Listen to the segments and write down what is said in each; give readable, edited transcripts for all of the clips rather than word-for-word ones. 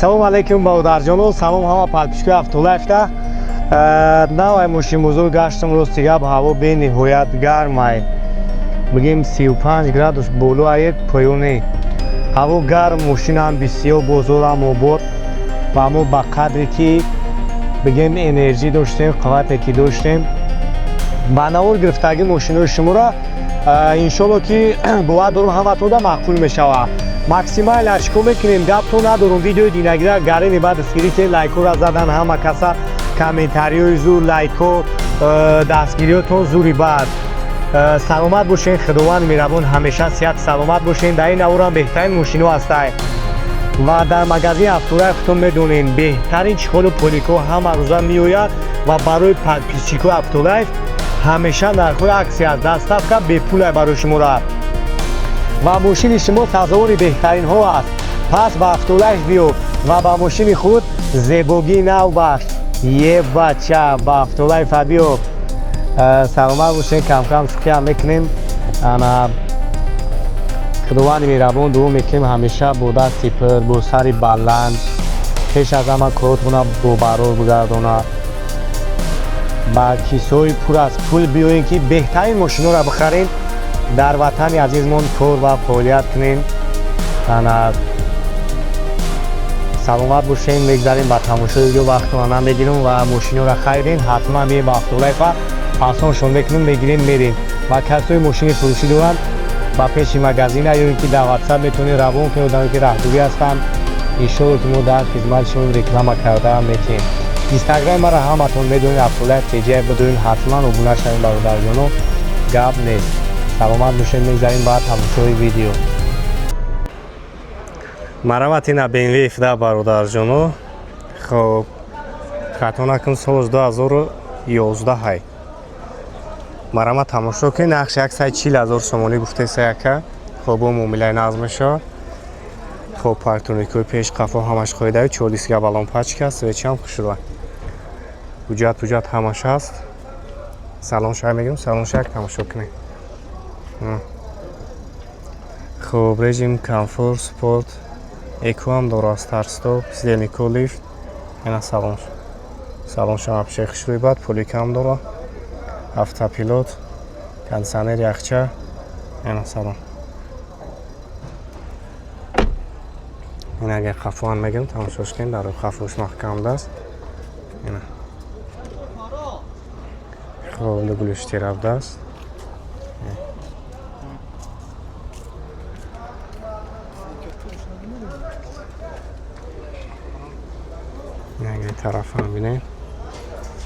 Салом алейкум, бародарҷоно, салом ҳама подписчикои Автолайфта. Навай мошин бозор гаштам, рости гап, ҳаво бениҳоят гармай. Бигем, 35 градус боло ае, поёне. Ҳаво гарм, мошинам бисёр, бозорам обод ва мо ба қадре ки бигем энержӣ доштем, қуввате ки доштем, ба навор гирифтагӣ мошинои шуморо, иншолло ки бовар дорум, ҳаматонда маъқул мешавад. Максимально чикор мекунем, гаптон надорум. Видеои динагира гарени ба дастгирӣ, лайкҳоро задан ҳама каса, комментариҳои зур, лайкҳо, дастгириҳотон зури бад. Саломат бошен, Худованд меҳрабон, ҳамеша сиҳат саломат бошен. Дар ин наворам беҳтарин мошино ҳастай ва дар магазини Автолайф худтон медонем, беҳтарин чехолу поликҳо ҳама рӯза меояд ва барои подписчикои Автолайф ҳамеша нархҳои акция, доставка бепулай барои шуморо ва мошини шумо сазовори беҳтаринҳо аст. Пас ба Автолайф биё ва ба мошини худ зебогии нав бахш. Е бача, ба Автолайфа биё. Саломат бошен, камкам шӯхиам мекунем. Ана, Худованди меҳрабон, дуо мекунем, ҳамеша бо дасти пур, бо сари баланд, пеш аз ҳама коротона бо барор бигардонад. Ба кисҳои пур аз пул биёем, ки беҳтарин мошинҳоро бихарем, дар ватани азизмон кор ва фаъолият кунем. Ана, саломат бошем, мегзарем ба тамошои видео, вақтона намегирем ва мошинҳоро харидем, ҳатман бием ба Автолайфа, фасоншон мекунем, мегирем, мерем. Ва касои мошини фурӯшӣ доранд, ба пеши магазина ё ин ки дар Ватсап метавонед равон кунед. Одаме ки раҳдурӣ ҳастанд, иншолло ки мо дар хизмати шумо реклама карда метиҳем. Инстаграми маро ҳаматон медонед, Автолайф теҷа бидонед, ҳатман обуна шавед, бародарҷоно, гап нест. Саломат бошед, мегзарем ба тамошои видео. Марамат, ина BMW F10, бародарҷоно. Хоб, хато накун, соли 2011 ҳай. Марама тамошо кунед, нақши 140 000 сомонӣ гуфтеса яка. Хоб, бо муомилаи нағз мешавад. Хоб, парктроникҳои пеш, қафо ҳамаш қоидаи, чор диска, баллон, пачка, свечам хушрӯа, ҳуҷҷат пуҷҷат ҳамаш ҳаст. Салон шак мегирем, салон шак тамошо кунед. Хоб, режим комфорт, спорт, эко ҳам дорад, старт-стоп, сидельнико, лифт. Ина салон, салоншам вообще хушрӯи бад, полика ҳам дорад, автопилот, кондиционер, яхча. Ина салон. Ин агар қафоан мегирем, тамошош кунем, дар қафош маҳкам даст. Ина, хоб, гулиш теравдааст. Ин тарафам бинем,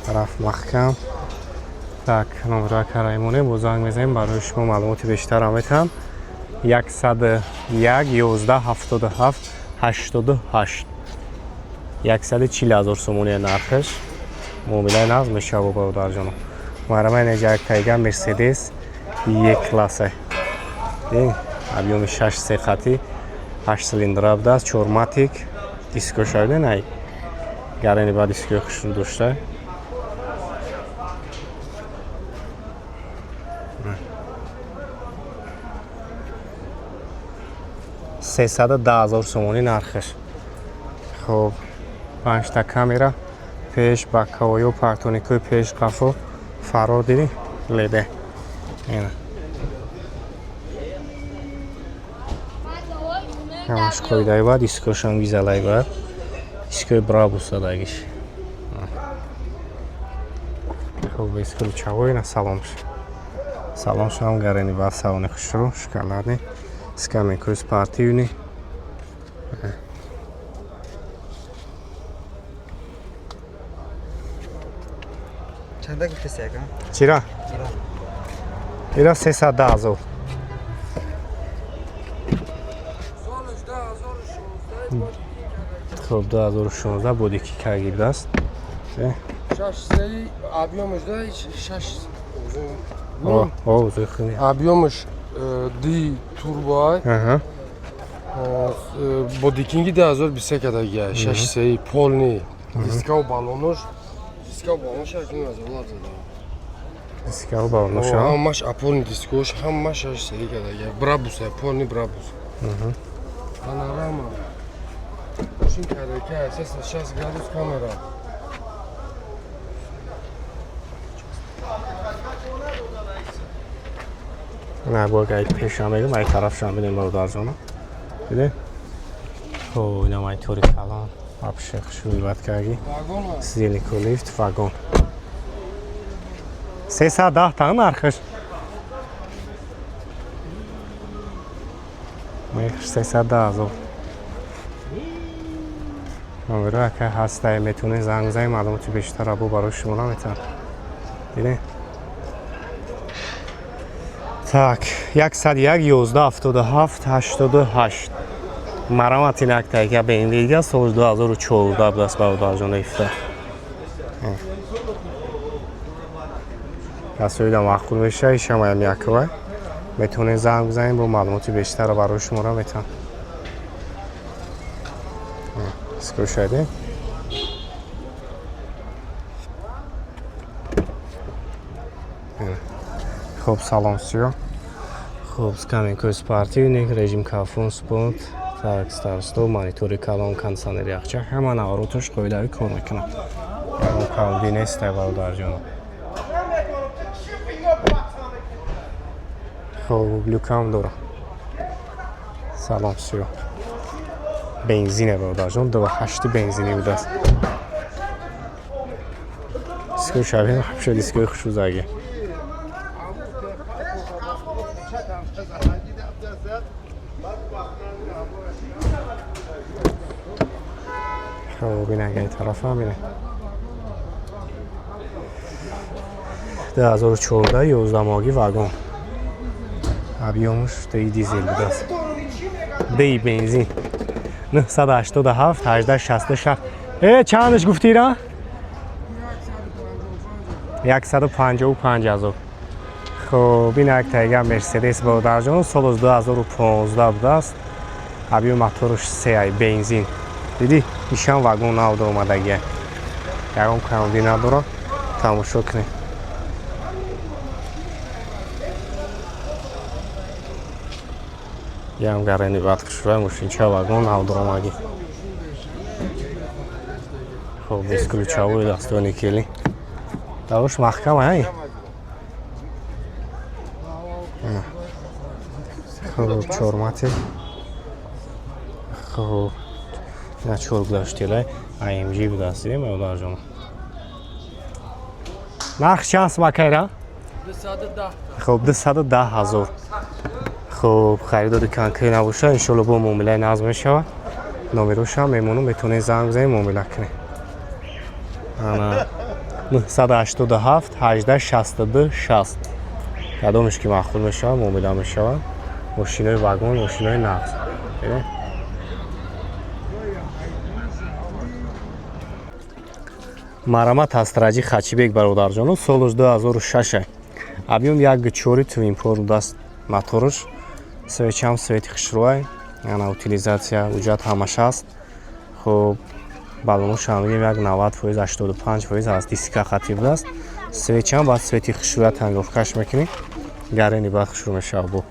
тараф маҳкам. Так, номера караймонем, бо занг мезанем, барои шумо маълумоти бештарам метаҳам. 101 11 77 88. 140 000 сомони нархаш, муомилаи нағз мешава, бародарҷоно. Марама, инеҷа як тайга Мерседес Е класса, объёми 6 се хати, 8 цилиндра будааст, чорматик, дискошавида най гарани ба дискои хушрӯ дошта. 310 000 сомонӣ нархаш. Хоб, панҷта камера пеш, боковой, парктроникҳои пеш, қафо, фаро диди, леде. Ина ҳамаш қоидаи ба, дискошам гизалай ба, дискои Брабус задагиш. Хоб, исключавой. Ина салонш, салоншам гарени ба, салони хушрӯ, шоколадный, скамейкои спортивный. Чанда гуфтеси, ака? Чира? Ира 310 000. Хоб, 2016, бодики карги будааст. Шаш сеи, объёмаш да шаш. О, узуи хуни. Объёмаш ди турбо, бодикинги 2021 кадагия, шаш сеи, полный, дискау баллонош, дискау баллонош акин аз олар зада. Дискау баллонош. Ҳамаш опорный дискош, ҳама шаш сеи кадагия, Брабус, полный Брабус, панорама. Мошин карака, 360 градус камера. На бо гай пеша мегум, ай тараф шам бидем бародарҷона. Диде? Хоб, инам ай тори калон. Вообще хушрӯй карди. Вагон. Сидельнику лифт, вагон. 310 та нархаш. Нархаш 310 ҳазор. Номеро ака ҳастай, метавонед занг бизанед, маълумоти бештар бо барои шумо наметавон. Дидед? Так, 101 11 77 88. Марамат инак тайка BMW дига соли 2014 будааст бародарҷон ифта. Касоида маъқул мешавад, ишамаям якова. Метавонед занг бизанед, бо маълумоти бештарро барои шуморо метавон. Скушаде. Хуб, салом сиё. Хуб, скамейкаи спортивный, режим комфорт, спорт, так, старт-стоп, монитори калон, кондиционери яхча, ҳама навороташ қоидави кор мекунад. Ягон камбудӣ нестай бародарҷон. Хуб, люкам дора. Салом сиё. Бензине бародарҷон, 2.8 бензинӣ будааст. Дискои шабеҳ, вообще дискои хушрӯзаги. Хуб, ин агар тараф ҳам ине. 2014 11 моҳи вагон. Объёмаш ди дизел будааст. Ди бензин. 987 18 66. Чандаш гуфтира? 155 ҳазор. Хуб, ин як тайга Мерседес бародарҷон, соли 2015 будааст. Объём мотораш 3 ай бензин. Дидӣ? Ишам вагон нав омадагия. Ягон камбудӣ надора. Тамошо кунед. Ям гарани бад хушрӯй мошинча вагон нав омадагӣ. Хуб, бесключевой дастони кели. Давош маҳкам ай. Хуб, чормати. Хуб, ина чор гузаштелай AMG будааст, дидем бародарҷон. Нарх чанд сумакайра? 210. Хуб, 210 ҳазор. Хуб, харидори конкрет набошад, иншоалло бо муомилаи назм мешавад. Номерошам мемонам, метавонед занг бизанед, муомила кунед. Ана 987 18 62 60. Кадомеш ки маъқул мешавад, муомила мешавад. Мошинои вагон, мошинои нағз. Дидед? Марамат Астраҷи Хачибек бародарҷоно, солаш 2006. Объём 1.4 твинпор будааст мотораш. Свечам свети хушрӯай, ана утилизация уҷат ҳамаш ҳаст. Хуб, баллоношам мегӯем як 90%, 85% аз диска хати будааст. Свечам баъд свети хушрӯя тангофкаш мекунӣ, гарени баъд хушрӯ мешавад бо.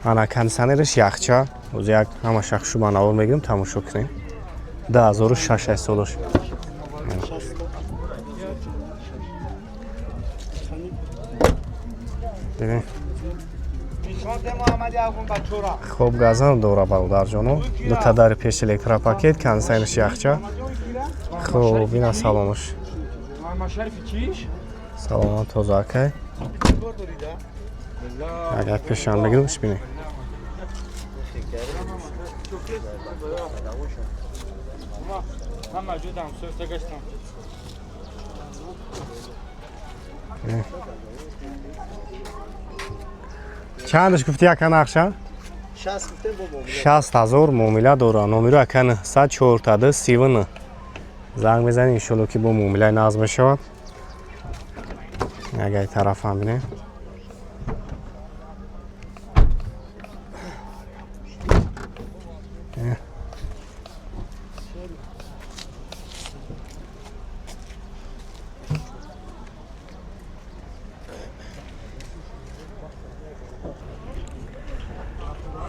Ана кондиционераш яхча, оз як ҳамаша хушрӯ ба навор мегирем, тамошо кунем. 2006 солаш. Дидем? Хуб, газам дора бародарҷоно. Дута дари пеш электропакет, кондиционераш яхча. Хуб, ина салонаш. Салонам тоза акай. Агар пешам бигирам, бинед. Чандаш гуфти яка нақша? 60 ҳазор муомила дора. Номеро ака 904 39. Занг мезанед, иншоалло ки бо муомилаи назм мешавад. Агар тараф ҳам бинем.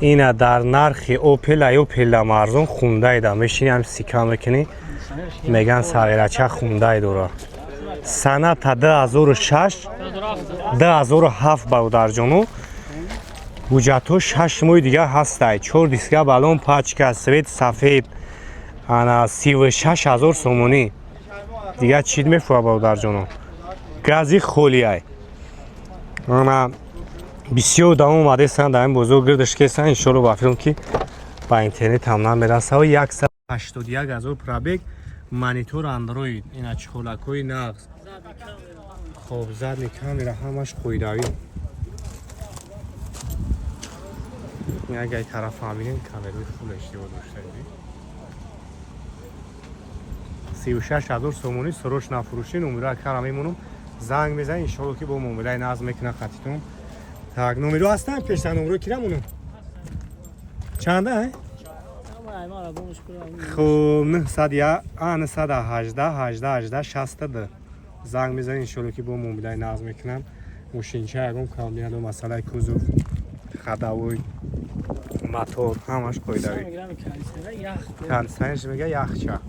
Ина дар нархи Опел, ай Опел арзон Хундай да мешини, ҳам сика мекунӣ, меган саверача Хундай дора. Соната 2006, 2007, бародарҷону, ҳуҷҷатҳо 6 моҳи дигар ҳастай. Чор диска, баллон, пачка, цвет сафед. Ана 36 000 сомонӣ. Дигар чӣ мефурӯ, бародарҷоно? Гази холиай. Ана бисёр давом омадестан дар ин бозор, гирдаш кесан. Иншолло, ба филм ки ба интернет ҳам намерасава. 181 000 пробег, монитор Андроид, ина чехолакҳои нағз. Хоб, задний камера, ҳамаш қоидавӣ. Агар тараф фаҳмидем, камераи фул эштиҳо дошта. 36 000 сомонӣ. Сроч нафурӯшӣ. Номеро кара мемонам, занг мезанед, иншолло, ки бо муомилаи нағз мекунад хатитон. Так, номеро ҳастанд пешта, номеро кира монам? Чанда? Хуб, 918 18 18 62 занг мезанед, иншолло, ки бо муомилаи нағз мекунанд. Мошинча ягон камбинаду масъалаи кузов, ходовой, мотор, ҳамаш қоидавӣ. Кондиционерш мега яхча.